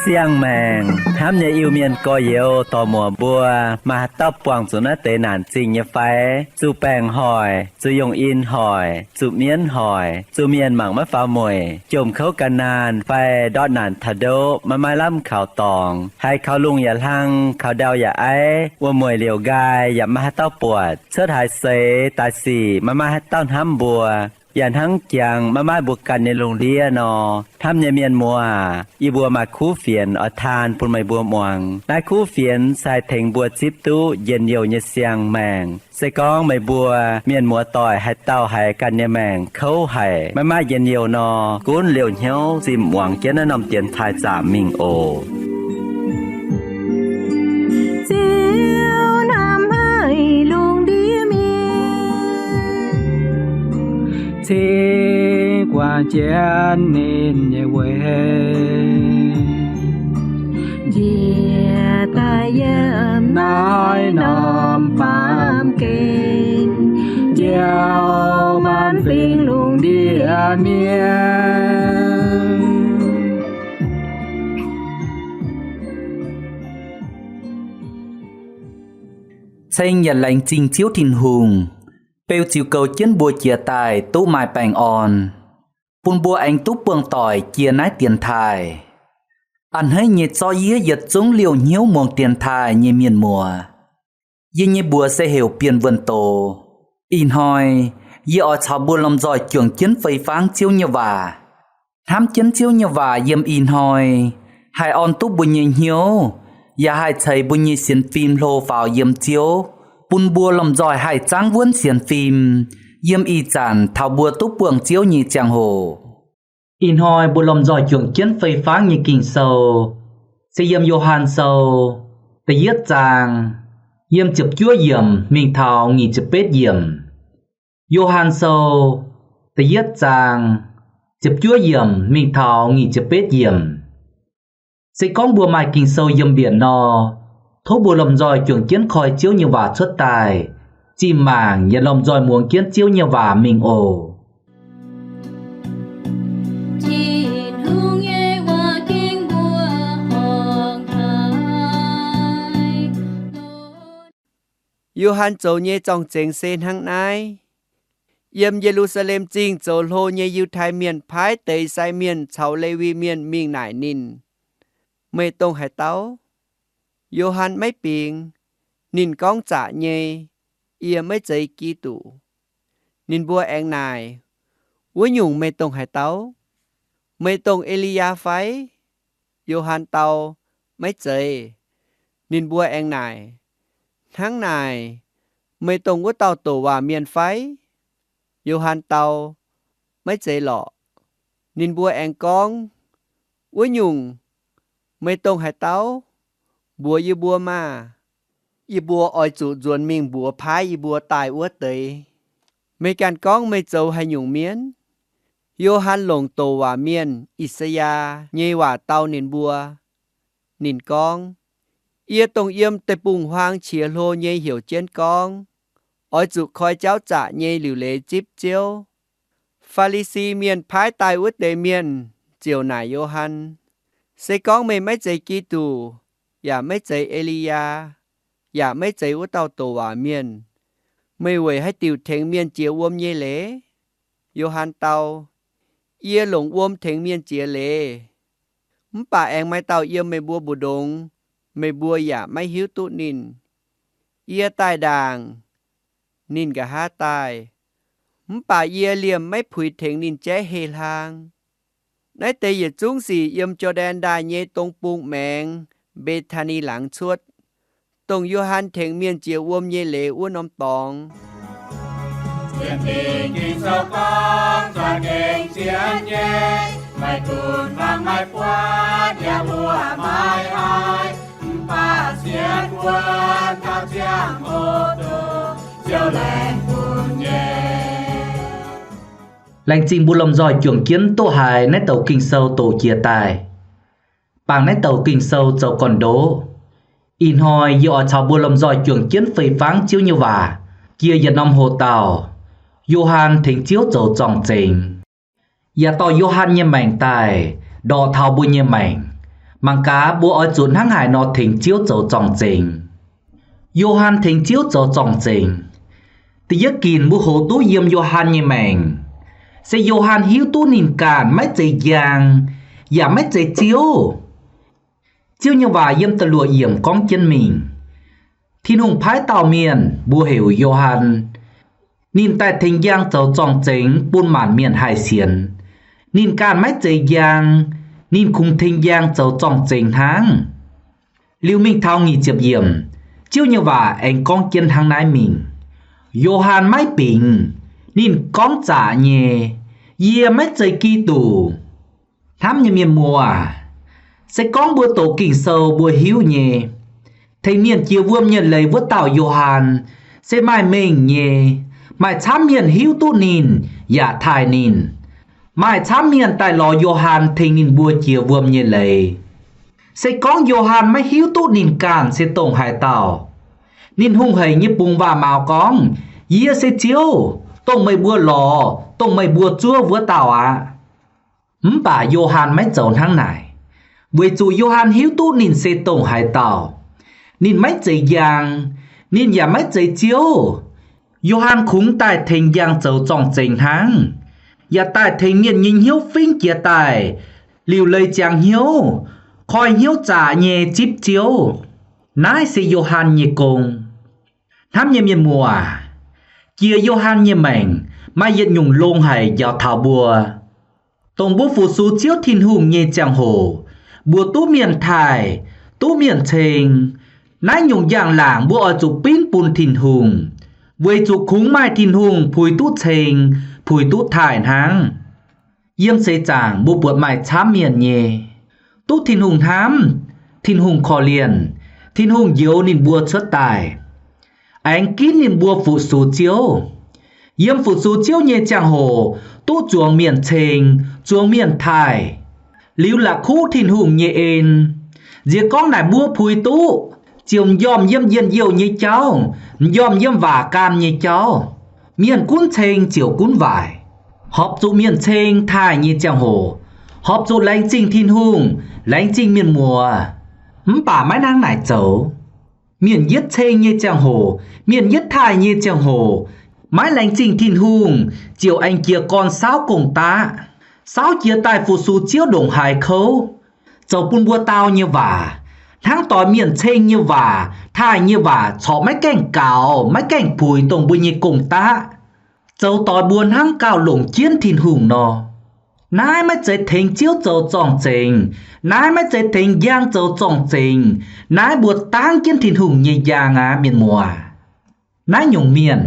Siang-maengc hnamv nyei Iu-Mienh gorx-youz dorc-muoc mbuo, maaih haaix dauh buangh zuqc naaiv deix naanc zingh nyei fai? Zuqc baengc hoic, zuqc yongh in hoic, zuqc mienv hoic, zuqc mienh mangc maiv faaux mueic, jomc kouv gan naanh fai ndortv naanc taux ndoqv maiv maaih lamh kaux dorngx, haiz kaux lungh yaac hlang, kaux ndau yaac aiv, wuom-mueic liouc nqaai yaac maiv maaih haaix dauh buatc, cuotv haaix seix daaih sic maiv maaih haaix dauh hnamv mbuo, yaac hnangv jangx maiv maaih mbuo ganh nyei lungh ndiev nor, hnamv nyei mienh muoz aac, yie mbuo maaih kuv fienx oix taan bun meih mbuo muangx. Naaiv kuv fienx se haih tengx mbuo zipv duqv njien-youh nyei siang-maengc. Se gorngv meih mbuo mienh muoz-doic haaix dauh haiz ganh nyei maengc kouv haic, maiv maaih njien-youh nor, gunv liouh hnyouv zinh muangx jienv naaiv norm dienx taaih zaqc mingh oc. Ziouv hnamv haic lungh ndiev mienh, cingx guangc jienv ninh nyei weic, njiec daaih yiem naaiv norm baamh gen, njoux maanc fingx lungh ndiev mienh. Ceng yaac laengz zingh Ziouv Tin-Hungh, beu ziux goux jienv mbuo jiex daaih duqv maaih baengh orn, bun mbuo aengx duqv buangh doic jiex naaiv dienx taaih. A'hneiv nyei zorqv yie yietc zungv liouh hnyouv muangx dienx taaih nyei mienh muoz. Yie nyei mbuox se heuc Bienh Wuonh Doz. Ih hnoi yie oix caux mbuo lomh nzoih juangc jienv fei fangv Ziouv nyei waac. Hnamv jienv Ziouv nyei waac yiem ih hnoi haih orn duqv mbuo nyei hnyouv, yaac haih ceix mbuo nyei sienx fim hlo faaux yiem Ziouv, bun mbuo lomh nzoih haih zaangv wuonv sienx fim yiem ih zanc taux mbuo duqv buangh Ziouv nyei ziangh hoc. Ih hnoi mbuo lomh nzoih juangc jienv fei fangv nyei Ging-Sou se yiem Yo^han Sou da'yietv zaang, yiem ziepc juov yiemc mingh taux nyic ziepc betv yiemc. Yo^han Sou da'yietv zaang, ziepc juov yiemc mingh taux nyic ziepc betv yiemc. Se gorngv mbuo maaih Ging-Sou yiem mbienc nor, tov mbuo lomh nzoih juangc jienv koi Ziouv nyei waac cuotv daaih, zinh maangc yaac lomh nzoih muangx jienv Ziouv nyei waac mingh oc. Tin-Hungh nyei waac gengh mbuox horngh haic. Yo^han zoux nyei zorng-zengx se hnangv naaiv. Yiem Ye^lu^saa^lem Zingh zoux hlo nyei Yiutai Mienh paaiv deix sai mienh caux Lewi Mienh mingh naaic ninh, Meih dongh haaix dauh? Yo^han maiv bingx. Ninh gorngv, Zaqc nyei, yie maiv zeiz Giduc. Ninh mbuo aengx naaic, Wuov nyungc meih dongh haaix dauh? Meih dongh E^li^yaa fai? Yo^han dau, Maiv zeiz. Ninh mbuo aengx naaic, Hnangv naaic, meih dongh wuov dauh douc waac mienh fai? Yo^han dau, Maiv zeiz lorqc. Ninh mbuo aengx gorngv, Wuov nyungc, meih dongh haaix dauh? Mbuox yie mbuo maah! Yie mbuo oix zuqc nzuonx mingh mbuox paaiv yie mbuo daaih wuov deix, Meih ganh gorngv meih zoux haaix nyungc mienh? Yo^han longc douc waac mienh I^saa^yaa nyei waac dau ninh mbuo. Ninh gorngv, Yie dongh yiem deic-bung-huaang qiex hlo nyei heuc jienv gorngv, Oix zuqc koi jauv zaqc nyei liuc leiz zipv Ziouv. Faa^li^si Mienh paaiv daaih wuov deix mienh ziouc naaic Yo^han, Se gorngv meih maiv zeiz Giduc, yaac maiv zeiz E^li^yaa, yaac maiv zeiz wuov dauh douc waac mienh, meih weic haaix diuc tengx mienh jiex wuom nyei leiz? Yo^han dau, Yie longc wuom tengx mienh jiex leiz, mv baac aengx maaih dauh yiem meih mbuo mbu'ndongx, meih mbuo yaac maiv hiuv duqv ninh. Yie daaih ndaangc, ninh nqa'haav daaih, mv baac yie liemh maiv puix tengx ninh jaiv hei hlang. Naaiv deix yietc zungv sic yiem Jor^ndaen Ndaaih nyei dong bung maengx, Mbe^taa^ni Laangz cuotv, dongh Yo^han tengx mienh jiex wuom nyei leiz wuov norm dorngx. Laengz zingh mbuo lomh nzoih juangc jienv duqv haiz naaiv douc Ging-Sou doqc jiex daaih. Bangc naaiv douc Ging-Sou zoux gorn-ndoqv. Ih hnoi yie oix caux mbuo lomh nzoih juangc jienv fei-fangv Ziouv nyei waac, jiex yietc norm hoc dauh, Yo^han Tengx Ziouv Zoux Zorng-Zengx. Yaac dorh Yo^han nyei maengc daaih ndorqc taux mbuo nyei maengc. Mangc gaax mbuo oix zuqc hnangv haaix nor tengx Ziouv zoux zorng-zengx. Yo^han Tengx Ziouv Zoux Zorng-Zengx. Da'yietv ginc mbuo hoz duqv yiem Yo^han nyei maengc, se Yo^han hiuv duqv ninh ganh maiv zeiz njang, yaac maiv zeiz Ziouv. Ziouv nyei waac yiem da'luoqc yiemc gorngv jienv mingh, Tin-Hungh paaiv dauh mienh, mbuox heuc Yo^han. Ninh daaih tengx njang zoux zorng-zengx bun maanc mienh haih sienx. Ninh ganh maiv zeiz njang, ninh kungx tengx njang zoux zorng-zengx hnangv. Liuz mingh taux nyic ziepc yiemc, Ziouv nyei waac aengx gorngv jienv hnangv naaiv mingh. Yo^han maiv bingx. Ninh gorngv zaqc nyei, Yie maiv zeiz Giduc. Hnamv nyei mienh muoz, se gorngv mbuo doqc Ging-Sou mbuo hiuv nyei, tengx mienh jiex wuom nyei leiz wuov dauh Yo^han se maaih mengh nyei. Maaih camv mienh hiuv duqv ninh yaac taaih ninh. Maaih camv mienh daaih lorz Yo^han tengx ninh mbuo jiex wuom nyei leiz. Se gorngv Yo^han maiv hiuv duqv ninh ganh se dongh haaix dauh, ninh hungh hec nyei bungx waac-mauz gorngv, Yie se Ziouv, dongh meih mbuo lorz, dongh meih mbuo zuov wuov dauh aqv. Mv baac Yo^han maiv zoux hnangv naaic, weic zuqc Yo^han hiuv duqv ninh se dongh haaix dauh. Ninh maiv zeiz njang, ninh yaac maiv zeiz Ziouv. Yo^han kungx daaih tengx njang zoux zorng-zengx hnangv, yaac daaih tengx mienh nyei hnyouv fingv jiez daaih, liuc leiz ziangx hnyouv, koi hnyouv zaqc nyei zipv Ziouv. Naaiv se Yo^han nyei gong. Hnamv nyei mienh muoz, jiex Yo^han nyei maengc maaih yietc nyungc longx haic njaaux taux mbuo. Dongh mbuo fu-sux Ziouv Tin-Hungh nyei ziangh hoc, mbuo duqv mienh taaih, duqv mienh ceng. Naaiv nyungc njang-laangc mbuo oix zuqc binv bun Tin-Hungh, weic zuqc kungx maaih Tin-Hungh puix duqv ceng, puix duqv taaih hnangv. Yiem seix zaangc mbuo buatc maaih camv mienh nyei, duqv Tin-Hungh hnamv, Tin-Hungh korv-lienh, Tin-Hungh njoux ninh mbuo cuotv daaih, aengx ginv ninh mbuo fu-sux Ziouv. Yiem fu-sux Ziouv nyei ziangh hoc duqv zuangx mienh ceng, zuangx mienh taaih, liuz la'kuqv Tin-Hungh nyei en. Nziex gorngv naaic mbuo puix duqv, ziouc m'njormh yiem njien-youh nyei jauv, m'njormh yiem waac gaam nyei jauv. Mienh gunv ceng ziouc gunv waaic. Horpc zuqc mienh ceng taaih nyei ziangh hoc, horpc zuqc laengz zingh Tin-Hungh, laengz zingh mienh muoz. Mv baac maiv hnangv naaic zoux. Mienh yietv ceng nyei ziangh hoc, mienh yietv taaih nyei ziangh hoc, maiv laengz zingh Tin-Hungh, ziouc aengx jiez gorn saauv gong-daqv, saauv jiez daaih fu-sux Ziouv ndongc haaix kouv, zoux bun mbuo dau nyei waac, hnangv doix mienh ceng nyei waac, taaih nyei waac corc maiv gaengh gaux, maiv gaengh puix dongh mbuo nyei gong-daqv, zoux doix mbuo hnangv gauh longc jienv Tin-Hungh nor. Naaiv maiv zeiz tengx Ziouv zoux zorng-zengx. Naaiv maiv zeiz tengx njang zoux zorng-zengx. Naaiv mbuo dangv jienv Tin-Hungh nyei njang aqv, mienh muoz. Naaiv nyungc mienh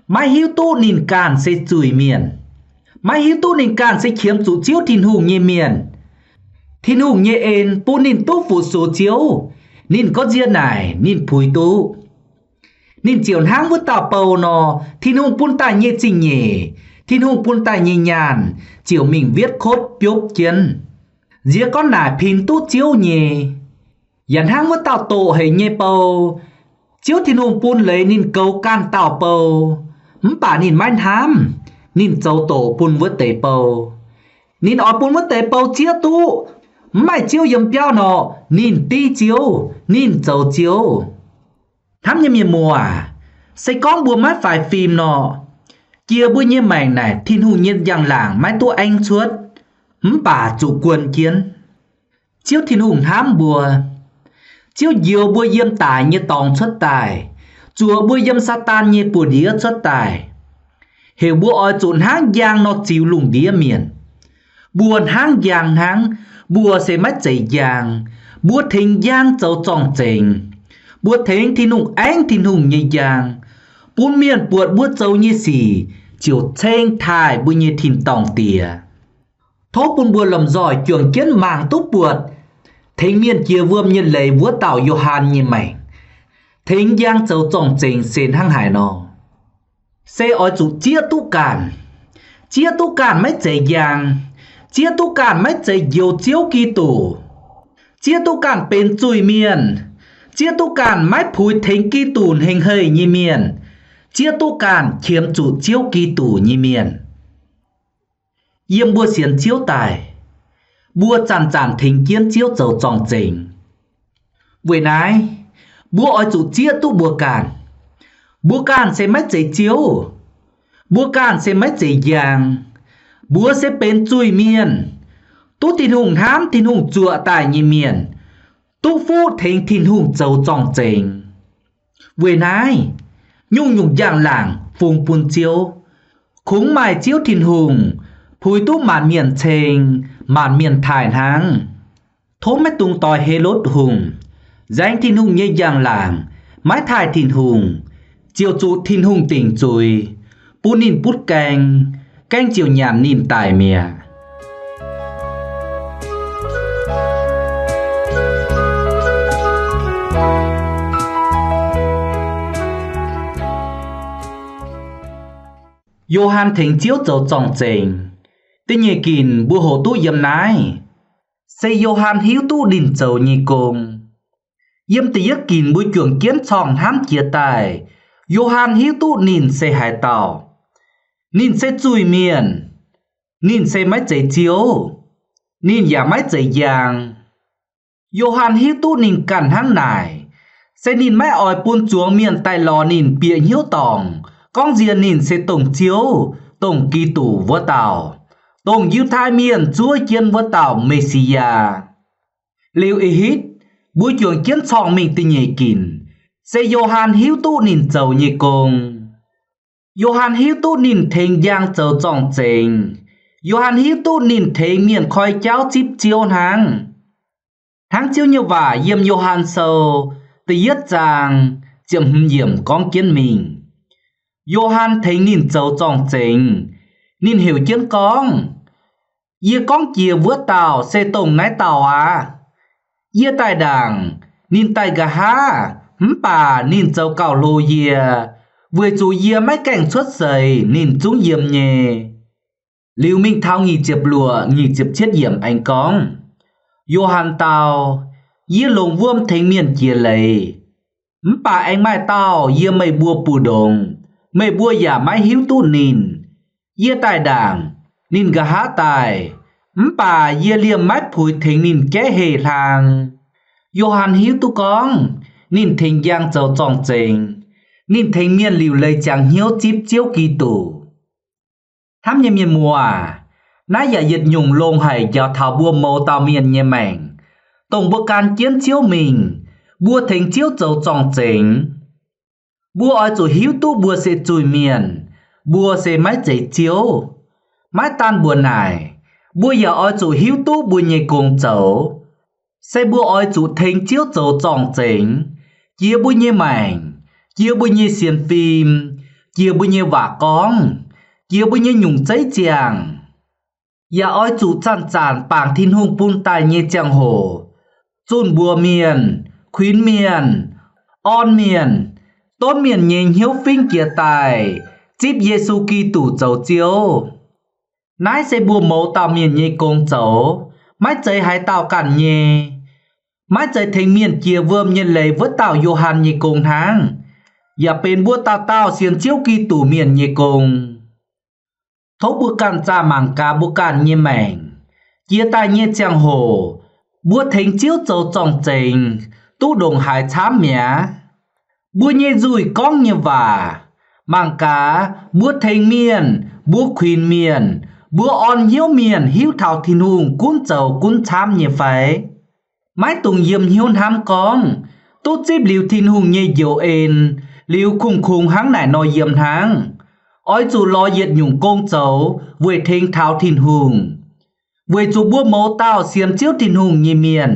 maiv hiuv duqv ninh ganh se zuiz-mienh, maiv hiuv duqv ninh ganh se qiemx zuqc Ziouv Tin-Hungh nyei mienh. Tin-Hungh nyei en bun ninh duqv fu-sux Ziouv, ninh gorngv nzie naaic ninh puix duqv. Ninh ziouc hnangv wuov dauh bou nor, Tin-Hungh bun daaih nyei zingh nyeic, Tin-Hungh bun daaih nyei nyaanh ziouc mingh wietv kotv biopv jienv. Nziex gorngv naaic pin duqv Ziouv nyei. Yaac hnangv wuov dauh doqc hec nyei bou, Ziouv Tin-Hungh bun leiz ninh goux ganh dauh bou, mv baac ninh maiv hnamv. Ninh zoux doqc bun wuov deix bou. Ninh oix bun wuov deix bou zieqv duqv, mv maaih Ziouv yiem biauv nor, ninh div Ziouv, ninh zoux Ziouv. Hnamv nyei mienh muoz, se gorngv mbuo maiv faix fim nor, jiex mbuo nyei maengc naaic Tin-Hungh nyei njang-laangc maiv duqv aengv cuotv, mv baac zuqc guon jienv. Ziouv Tin-Hungh hnamv mbuo. Ziouv njoux mbuo yiem daic nyei dorngx cuotv daaih, zuoqc mbuo yiem Saadaan nyei buoz-ndiev cuotv daaih, heuc mbuo oix zuqc hnangv njang nor ziux lungh ndiev mienh. Mbuo hnangv njang hnangv, mbuo se maiv zeiz njang. Mbuo tengx njang zoux zorng-zengx. Mbuo tengx Tin-Hungh aengv Tin-Hungh nyei njang, bun mienh buatc mbuo zoux nyei sic ziouc ceng taaih mbuo nyei tin-dorngh Diex. Tov bun mbuo lomh nzoih juangc jienv mangc duqv buatc tengx mienh jiex wuom nyei leiz wuov dauh Yo^han nyei maengc, tengx njang zoux zorng-zengx se hnangv haaix nor. Se oix zuqc zieqv duqv ganh. Zieqv duqv ganh maiv zeiz njang. Zieqv duqv ganh maiv zeiz njoux Ziouv Giduc. Zieqv duqv ganh benx zuiz-mienh, zieqv duqv ganh maiv puix tengx Giduc hnengc haic nyei mienh, zieqv duqv ganh qiemx zuqc Ziouv Giduc nyei mienh. Yiem mbuo sienx Ziouv daaih, mbuo zanc-zanc tengx jienv Ziouv zoux zorng-zengx. Weic naaiv, mbuo oix zuqc zieqv duqv mbuo ganh. Mbuo ganh se maiv zeiz Ziouv. Mbuo ganh se maiv zeiz njang. Mbuo se benx zuiz-mienh, duqv Tin-Hungh hnamv, Tin-Hungh zuoqc daaih nyei mienh, duqv fuqv tengx Tin-Hungh zoux zorng-zengx. Weic naaiv, nyungc-nyungc njang-laangc fungx bun Ziouv. Kungx maaih Ziouv Tin-Hungh puix duqv maanc mienh ceng, maanc mienh taaih hnangv. Tov maiv dungx doix Helotv Hungh, nzaeng Tin-Hungh nyei njang-laangc, maiv taaih Tin-Hungh, ziouc zuqc Tin-Hungh dingc zuiz, bun ninh butv gaeng, gaeng ziouc nyanc ninh daic mi'aqv. Yo^han tengx Ziouv zoux zorng-zengx. Da'nyeic ginc mbuo hoqc duqv yiem naaiv, se Yo^han hiuv duqv ninh zoux nyei gong. Yiem da'yietv ginc mbuo juangc jienv corngh hnamv jiex daaih, Yo^han hiuv duqv ninh se haaix dauh. Ninh se zuiz-mienh. Ninh se maiv zeiz Ziouv. Ninh yaac maiv zeiz njang. Yo^han hiuv duqv ninh ganh hnangv naaic, se ninh maiv oix bun zuangx mienh daaih lorz ninh bieqc hnyouv dorngc, gorngv nziex ninh se dongh Ziouv, dongh Giduc wuov dauh, dongh Yiutai Mienh zuov jienv wuov dauh Me^si^yaa. Liuz ih hitv mbuo juangc jienv corngh mingh da'nyeic ginc, se Yo^han hiuv duqv ninh zoux nyei gong. Yo^han hiuv duqv ninh tengx njang zoux zorng-zengx. Yo^han hiuv duqv ninh tengx mienh koi jauv zipv Ziouv hnangv. Hnangv Ziouv nyei waac yiem Yo^han Sou da'yietv zaang ziepc hmz yiemc gorngv jienv mingh, Yo^han tengx ninh zoux zorng-zengx. Ninh heuc jienv gorngv, Yie gorngv jiex wuov dauh se dongh naaiv dauh aqv. Yie daaih ndaangc, ninh daaih nqa'haav, mv baac ninh zoux gauh hlo yie, weic zuqc yie maiv gaengh cuotv seix ninh zungv yiem nyei. Liuz mingh taux nyic ziepc luoqc, nyic ziepc cietv yiemc aengx gorngv, Yo^han dau, Yie longc wuom tengx mienh jiex leiz, mv baac aengx maaih dauh yiem meih mbuo mbu'ndongx, meih mbuo yaac maiv hiuv duqv ninh. Yie daaih ndaangc, ninh nqa'haav daaih, mv baac yie liemh maiv puix tengx ninh jaiv heh hlang. Yo^han hiuv duqv gorngv ninh tengx njang zoux zorng-zengx. Ninh tengx mienh liuc leiz ziangx hnyouv zipv Ziouv Giduc. Hnamv nyei mienh muoz aac, naaiv yaac yietc nyungc longx haic njaaux taux mbuo mouz dauh mienh nyei maengc, dongh mbuo gan jienv Ziouv mingh, mbuo tengx Ziouv zoux zorng-zengx. Mbuo oix zuqc hiuv duqv mbuo se zuiz-mienh, mbuo se maiv zeiz Ziouv. Maiv daan mbuoqc naaic, mbuo yaac oix zuqc hiuv duqv mbuo nyei gong zoux. Se mbuo oix zuqc tengx Ziouv zoux zorng-zengx, jiex mbuo nyei maengc, jiex mbuo nyei sienx fim, jiex mbuo nyei waac gorngv, jiex mbuo nyei nyungc zeiv ziangh. Yaac oix zuqc zanc-zanc bangc Tin-Hungh bun daaih nyei ziangh hoc, zunh mbuox mienh, kuinx mienh, orn mienh, donv mienh nyei hnyouv fingv jiex daaih zipv Yesu Giduc zoux Ziouv. Naaiv se mbuo mouz dauh mienh nyei gong zoux, maiv zeiz haaix dauh ganh nyei. Maiv zeiz tengx mienh jiex wuom nyei leiz wuov dauh Yo^han nyei gong hnangv, yaac benx mbuo dauh dauh sienx Ziouv Giduc mienh nyei gong. Tov mbuo ganh zaah mangc gaax mbuo ganh nyei maengc, jiex daaih nyei ziangh hoc, mbuo tengx Ziouv zoux zorng-zengx duqv ndongc haaix camv mi'aqv. Mbuo nyei nzuih gorngv nyei waac, mangc gaax mbuo tengx mienh, mbuo kuinx mienh, mbuo orn hnyouv mienh hiuv taux Tin-Hungh gunv zoux gunv camv nyei fai? Maiv dungx yiem hnyouv hnamv gorngv duqv zipv liuz Tin-Hungh nyei njoux en, liuz kungx-kungx hnangv naaic nor yiem hnangv. Oix zuqc lorz yietc nyungc gong zoux weic tengx taux Tin-Hungh. Weic zuqc mbuo mouz dauh sienx Ziouv Tin-Hungh nyei mienh,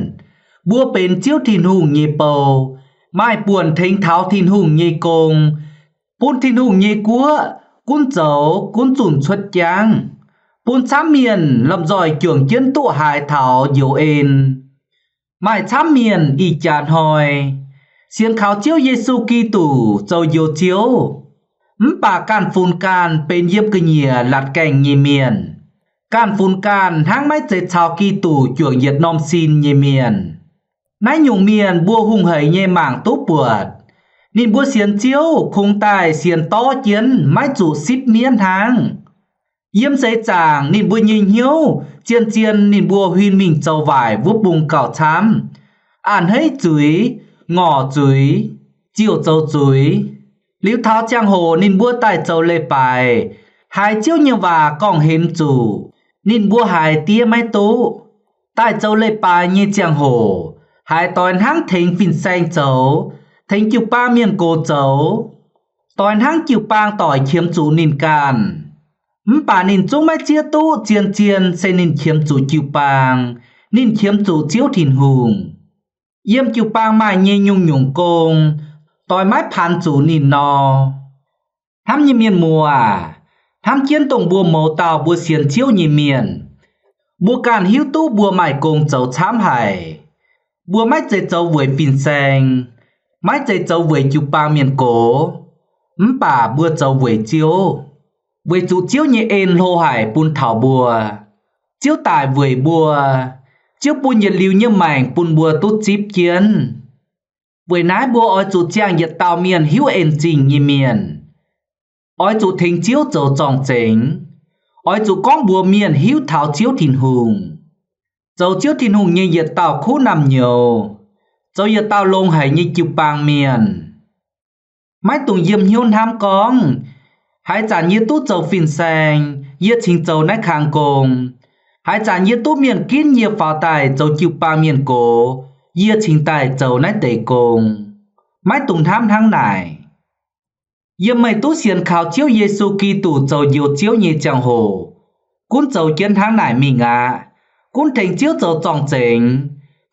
mbuo benx Ziouv Tin-Hungh nyei bou, maaih buonc tengx taux Tin-Hungh nyei gong, bun Tin-Hungh nyei guoqv gunv zoux gunv zunh cuotv jangv, bun camv mienh lomh nzoih juangc jienv duqv haiz taux njoux en. Maaih camv mienh ih jaax hnoi sienx kaux Ziouv Yesu Giduc zoux Njoux Ziouv, mv baac ganh funx ganh benx yiem ga'nyiec latc gaengh nyei mienh. Ganh funx ganh hnangv maiv zeiz caux Giduc juangc yietc norm sin nyei mienh. Naaiv nyungc mienh mbuo hungh haic nyei mangc duqv buatc. Ninh mbuo sienx Ziouv kungx daaih sienx dorv jienv maiv zuqc sipv mienv hnangv. Yiem seix zaangc ninh mbuo nyei hnyouv zien-zien ninh mbuo huin mingh zoux waaic wuov bung gauh camv, a'hneiv zuiz, ngorc zuiz, ziouc zoux zuiz. Liuz taux ziangh hoc ninh mbuo daaih zoux leiz-baaix, haiz Ziouv nyei waac gorngv-hemx zuqc, ninh mbuo haiz diev maiv duqv. Daaih zoux leiz-baaix nyei ziangh hoc, haiz doix hnangv tengx fin-saeng zoux, tengx jiu-baang mienh gox zoux, doix hnangv jiu-baang doic qiemx zuqc ninh ganh. Mv baac ninh zungv maiv zieqv duqv zien-zien se ninh qiemx zuqc jiu-baang, ninh qiemx zuqc Ziouv Tin-Hungh. Yiem jiu-baang maaih nyei nyungc-nyungc gong, doix maiv paanx zuqc ninh nor. Hnamv nyei mienh muoz aac, hnamv jienv dongh mbuo mouz dauh mbuo sienx Ziouv nyei mienh, mbuo ganh hiuv duqv mbuo maaih gong zoux camv haic. Mbuo maiv zeiz zoux weic fin-saeng, maiv zeiz zoux weic jiu-baang mienh gox, mv baac mbuo zoux weic Ziouv, weic zuqc Ziouv nyei en hlo haic bun taux mbuo. Ziouv daic weic mbuo. Ziouv bun yietc liuz nyei maengc bun mbuo duqv zipv jienv. Weic naaiv mbuo oix zuqc ziangh yietc dauh mienh hiuv en-zingh nyei mienh. Oix zuqc tengx Ziouv zoux zorng-zengx. Oix zuqc gorngv mbuox mienh hiuv taux Ziouv Tin-Hungh, zoux Ziouv Tin-Hungh nyei yietc dauh kuv naamh-nyouz, zoux yietc dauh longx haic nyei jiu-baang mienh. Maiv dungx yiem hnyouv hnamv gorngv, haaix zanc yie duqv zoux fin-saeng, yie cingx zoux naaiv kang gong. Haaix zanc yie duqv mienh ginv yie faaux daaih zoux jiu-baang mienh gox, yie cingx daaih zoux naaiv deix gong. Maiv dungx hnamv hnangv naaic. Yiem meih duqv sienx kaux Ziouv Yesu Giduc zoux njoux Ziouv nyei ziangh hoc, gunv zoux jienv hnangv naaic mingh aqv. Gunv tengx Ziouv zoux zorng-zengx,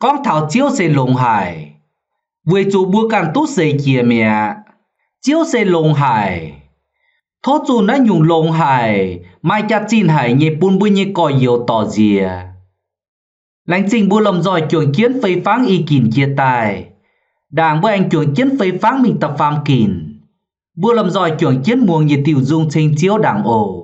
gorngv taux Ziouv se longx haic, weic zuqc mbuo ganh duqv seix jiex mi'aqv. Ziouv se longx haic. Tov zuqc naaiv nyungc longx haic, maaih jaax-zinh haic nyei bun mbuo nyei gorx-youz dorh nziex. Laengz zingh mbuo lomh nzoih juangc jienv fei fangv i ginc jiex daaih. Ndaangc mbuo aengx juangc jienv fei fangv mingh da'faam ginc. Mbuo lomh nzoih juangc jienv muangx yietc diuh nzung ceng Ziouv ndaangc oc.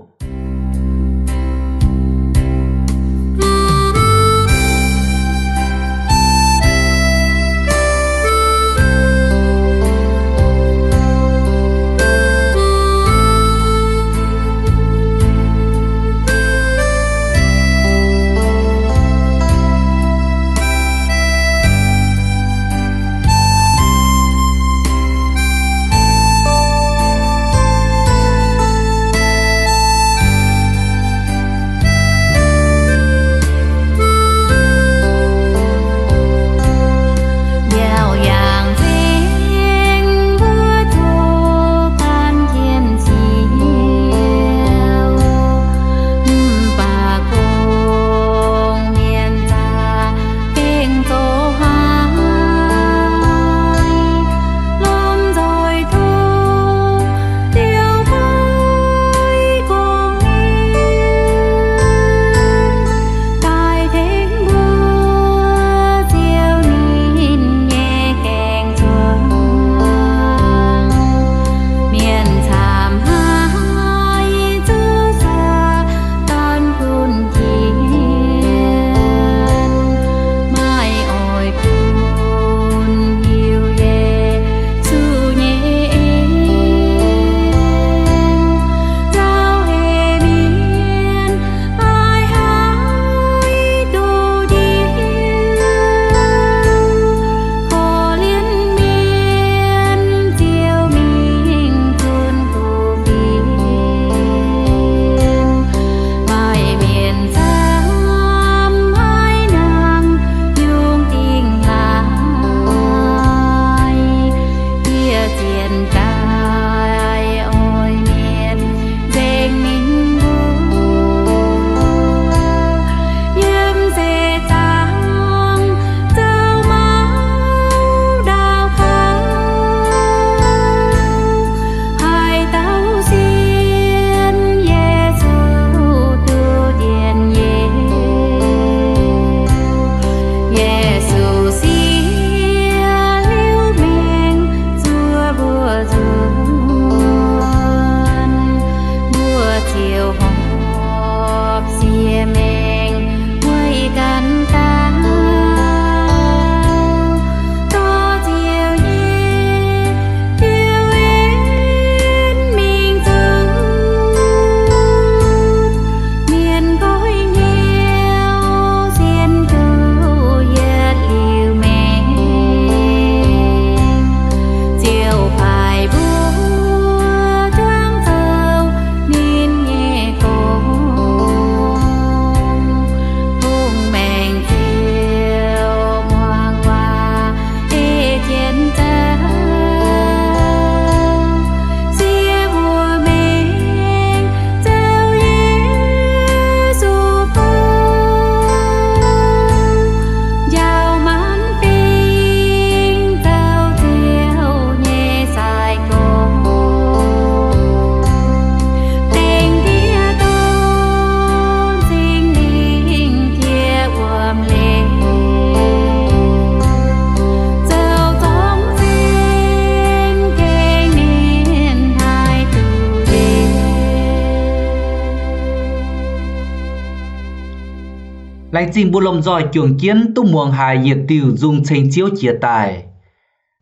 Aengx zingh mbuo lomh nzoih juangc jienv duqv muangx haiz yietc diuh nzung ceng Ziouv jiex daaih.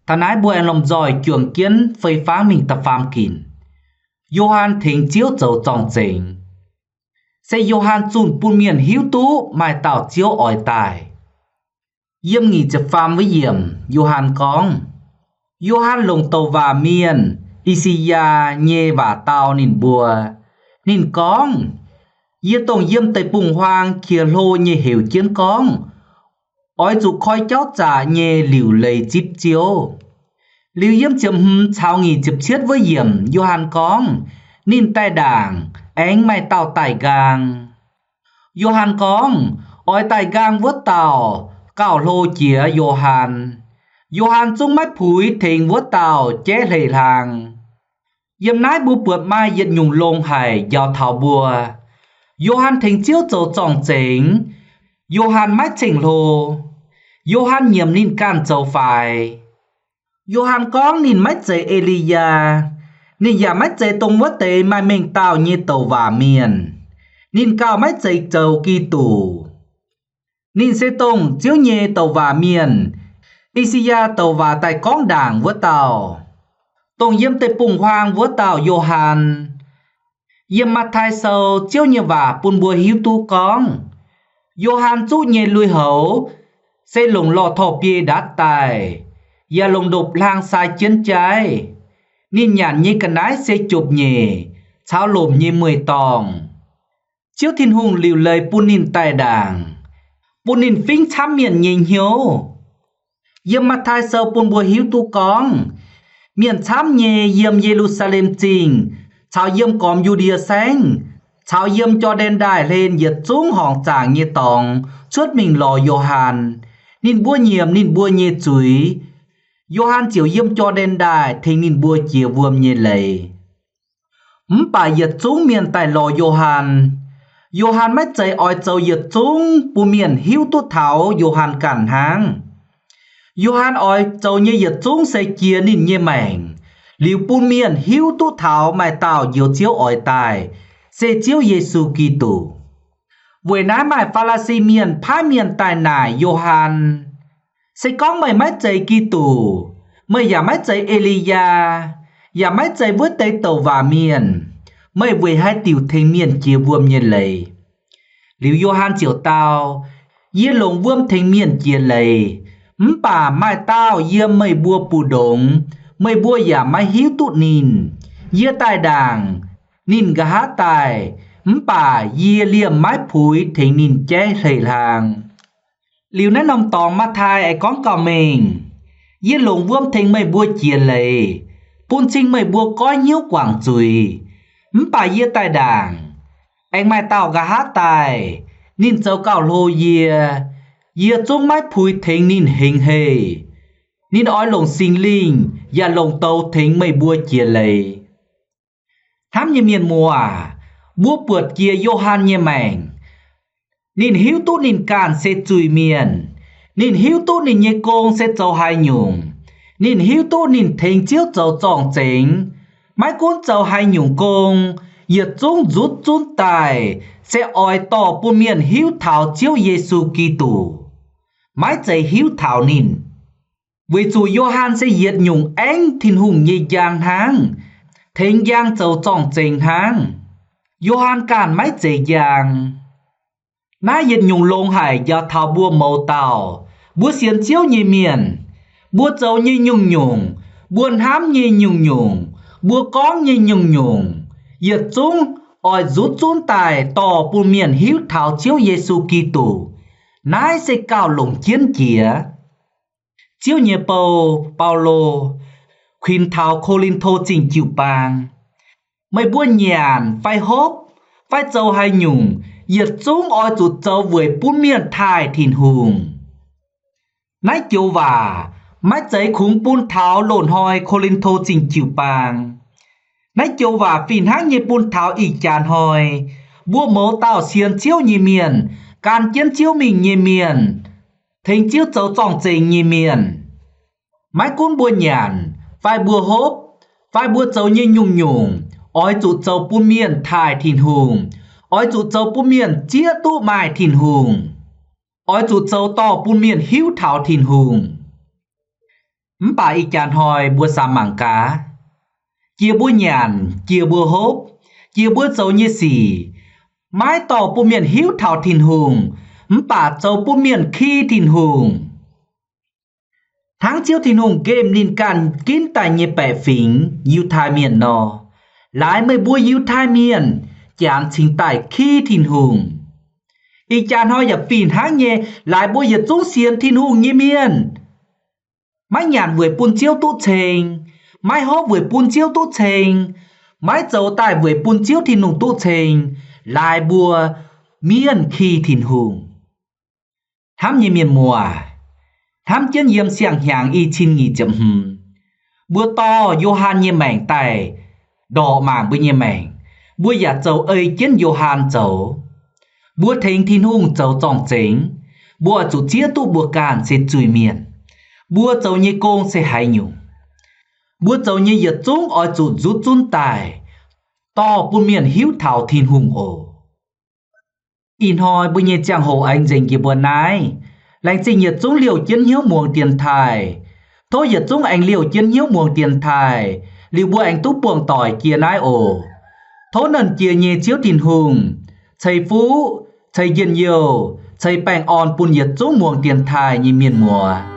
Taux naaiv mbuo aengx lomh nzoih juangc jienv fei fangv mingh da'faam ginc. Yo^han tengx Ziouv zoux zorng-zengx. Se Yo^han zunh bun mienh hiuv duqv maaih dauh Ziouv oix daaih. Yiem nyic ziepc faam wuov yiemc Yo^han gorngv, Yo^han longc douc waac mienh I^saa^yaa nyei waac dau ninh mbuo. Ninh gorngv, Yie dongh yiem deic-bung-huaang qiex hlo nyei heuc jienv gorngv, Oix zuqc koi jauv zaqc nyei liuc leiz zipv Ziouv. Liuz yiem ziepc hmz caux nyic ziepc cietv wuov yiemc Yo^han gorngv, Ninh daaih ndaangc, aengx maaih dauh daaih nqaang. Yo^han gorngv, Oix daaih nqaang wuov dauh gauh hlo jiex Yo^han. Yo^han zungv maiv puix tengx wuov dauh jaiv hleix hlaang. Yiem naaiv mbuo buatc maaih yietc nyungc longx haic njaaux taux mbuo. Yo^han tengx Ziouv zoux zorng-zengx. Yo^han maiv ceng-hlo. Yo^han nyiemc ninh ganh zoux faix. Yo^han gorngv ninh maiv zeiz E^li^yaa. Ninh yaac maiv zeiz dongh wuov deix maaih mengh dauh nyei douc waac mienh. Ninh gauh maiv zeiz zoux Giduc. Ninh se dongh Ziouv nyei douc waac mienh, I^saa^yaa douc waac daaih gorngv ndaangc wuov dauh, dongh yiem deic-bung-huaang wuov dauh Yo^han. Yiem Matv^tai Sou Ziouv nyei waac bun mbuo hiuv duqv gorngv, Yo^han zuqv nyei lui-houx se longc lorh torh biei ndatv daaih, yaac longc ndopv-hlaang sai jienv jaiv. Ninh nyanc nyei ga'naaiv se jopv-nyeic caux lomc nyei mueiz-dorngh. Ziouv Tin-Hungh liuc leiz bun ninh daaih ndaangc, bun ninh fingv camv mienh nyei hnyouv. Yiem Matv^tai Sou bun mbuo hiuv duqv gorngv, mienh camv nyei yiem Ye^lu^saa^lem Zingh caux yiem gormx Yu^ndie Saengv caux yiem Jor^ndaen Ndaaih hlen yietc zungv horngc zaangc nyei dorngx cuotv mingh lorz Yo^han. Ninh mbuo nyiemc ninh mbuo nyei zuiz. Yo^han ziouc yiem Jor^ndaen Ndaaih tengx ninh mbuo jiex wuom nyei leiz. Mv baac yietc zungv mienh daaih lorz Yo^han. Yo^han maiv zeiz oix zoux yietc zungv bun mienh hiuv duqv taux Yo^han ganh hnangv. Yo^han oix zoux nyei yietc zungv se jiex ninh nyei maengc, liuz bun mienh hiuv duqv taux maaih dauh Njoux Ziouv oix daaih, se Ziouv Yesu Giduc. Weic naaiv maaih Faa^laa^si Mienh paaiv mienh daaih naaic Yo^han, Se gorngv meih maiv zeiz Giduc, meih yaac maiv zeiz E^li^yaa, yaac maiv zeiz wuov deix douc waac mienh, meih weic haaix diuc tengx mienh jiex wuom nyei leiz? Liuz Yo^han ziouc dau, Yie longc wuom tengx mienh jiex leiz, mv baac maaih dauh yiem meih mbuo mbu'ndongx, meih mbuo yaac maiv hiuv duqv ninh. Yie daaih ndaangc, ninh nqa'haav daaih, mv baac yie liemh maiv puix tengx ninh jaiv hleix-hlaang. Liuz naaiv norm dorngx Matv^tai aengx gorngv gauh mengh, Yie longc wuom tengx meih mbuo jiex leiz, bun cing meih mbuo goiv hnyouv guangc zuiz. Mv baac yie daaih ndaangc, aengx maaih dauh nqa'haav daaih, ninh zoux gauh hlo yie. Yie zungv maiv puix tengx ninh hengx heih. Ninh oix longc Singx Lingh yaac longc douz tengx meih mbuo jiex leiz. Hnamv nyei mienh muoz aac, mbuo buatc jiex Yo^han nyei maengc. Ninh hiuv duqv ninh ganh se zuiz-mienh. Ninh hiuv duqv ninh nyei gong se zoux haaix nyungc. Ninh hiuv duqv ninh tengx Ziouv zoux zorng-zengx, maiv gunv zoux haaix nyungc gong, yietc zungv nzutv zunv daaih se oix dorh bun mienh hiuv taux Ziouv Yesu Giduc, maiv zeiz hiuv taux ninh. Weic zuqc Yo^han se yietc nyungc aengv Tin-Hungh nyei njang hnangv, tengx njang zoux zorng-zengx hnangv. Yo^han ganh maiv zeiz njang. Naaiv yietc nyungc longx haic njaaux taux mbuo mouz dauh, mbuo sienx Ziouv nyei mienh. Mbuo zoux nyei nyungc-nyungc, mbuo hnamv nyei nyungc-nyungc, mbuo gorngv nyei nyungc-nyungc, yietc zungv oix nzutv zunv daaih dorh bun mienh hiuv taux Ziouv Yesu Giduc. Naaiv se gauh longc jienv jiex. Ziouv nyei bou, Baulo, kuinx taux Ko^lin^to Zingh jiu-baang, meih mbuo nyanc fai hopv fai zoux haaix nyungc, yietc zungv oix zuqc zoux weic bun mienh taaih Tin-Hungh. Naaiv joux waac maiv zeiz kungx bun taux loz-hnoi Ko^lin^to Zingh jiu-baang. Naaiv joux waac fih hnangv nyei bun taux ih jaax hnoi mbuo mouz dauh sienx Ziouv nyei mienh, gan jienv Ziouv mingh nyei mienh, tengx Ziouv zoux zorng-zengx nyei mienh. Maiv gunv mbuo nyanc fai mbuo hopv fai mbuo zoux nyei nyungc-nyungc, oix zuqc zoux bun mienh taaih Tin-Hungh, oix zuqc zoux bun mienh zieqv duqv maaih Tin-Hungh. oix zuqc zoux dorh bun mienh hiuv taux Tin-Hungh. Mv baac ih jaax hnoi mbuo samx mangc gaax, jiex mbuo nyanc, jiex mbuo hopv, jiex mbuo zoux nyei sic, maiv dorh bun mienh hiuv taux Tin-Hungh, mv baac zoux bun mienh ki Tin-Hungh. Hnangv Ziouv Tin-Hungh nqemh ninh ganh ginv daaih nyei baeqc fingx, Yiutai Mienh nor, laaix meih mbuo Yiutai Mienh janx cingx daaih ki Tin-Hungh. Ih jaax hnoi yaac fih hnangv nyei, laaix mbuo yietc zungv sienx Tin-Hungh nyei mienh, maiv nyanc weic bun Ziouv duqv ceng, maiv hopv weic bun Ziouv duqv ceng, maiv zoux daaih weic bun Ziouv Tin-Hungh duqv ceng, laaix mbuo mienh ki Tin-Hungh. Hnamv nyei mienh muoz, hnamv jienv yiem siang-hnyangx i cin nyic ziepc hmz, mbuo dorh Yo^han nyei maengc daaih ndorqc mangc mbuo nyei maengc, mbuo yaac zoux ei jienv Yo^han zoux. Mbuo tengx Tin-Hungh zoux zorng-zengx, mbuo oix zuqc zieqv duqv mbuo ganh se zuiz-mienh. Mbuo zoux nyei gong se haaix nyungc? Mbuo zoux nyei yietc zungv oix zuqc nzuqc zunv daaih, dorh bun mienh hiuv taux Tin-Hungh oc. Ih hnoi mbuo nyei ziangh hoc aengx nzengc jiex mbuo naaiv. Laengz zingh yietc zungv liouh jienv hnyouv muangx dienx taaih. Tov yietc zungv aengx liouh jienv hnyouv muangx dienx taaih, liuz mbuo aengx duqv buangh doic jiex naaiv oc. Tov Nernh Jiex nyei Ziouv Tin-Hungh ceix fuqv, ceix njien-youh, ceix baengh orn bun yietc zungv muangx dienx taaih nyei mienh muoz.